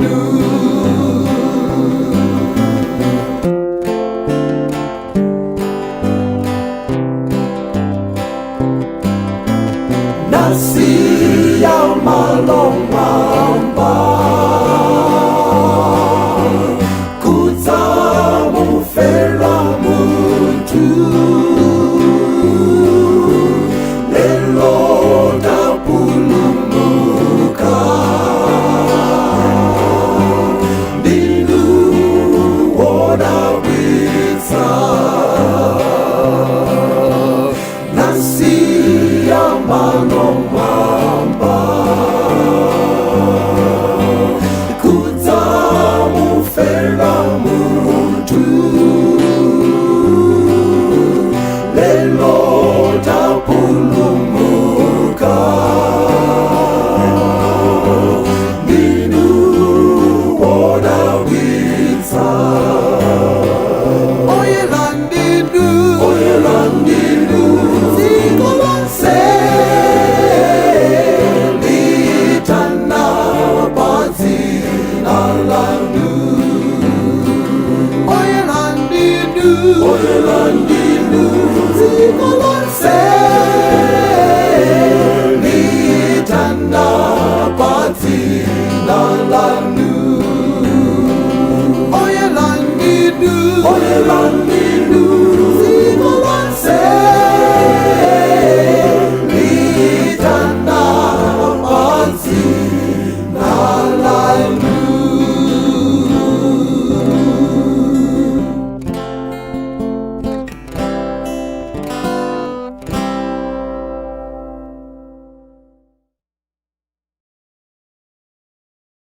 lanu. Nasiya malomamba kudzamufera muntu, lelo tapulumuka, ndinu wodabwitsa. Nasiya malomamba kudzamufera muntu, lelo tapulumuka, ndinu wodabwitsa. Oyera ndinu, oyera ndinu, dziko lonse liitana padzina lanu. Oyera ndinu, oyera ndinu, dziko lonse liitana padzina lanu. Oyera ndinu, oyera ndinu, dziko lonse liitana padzina lanu.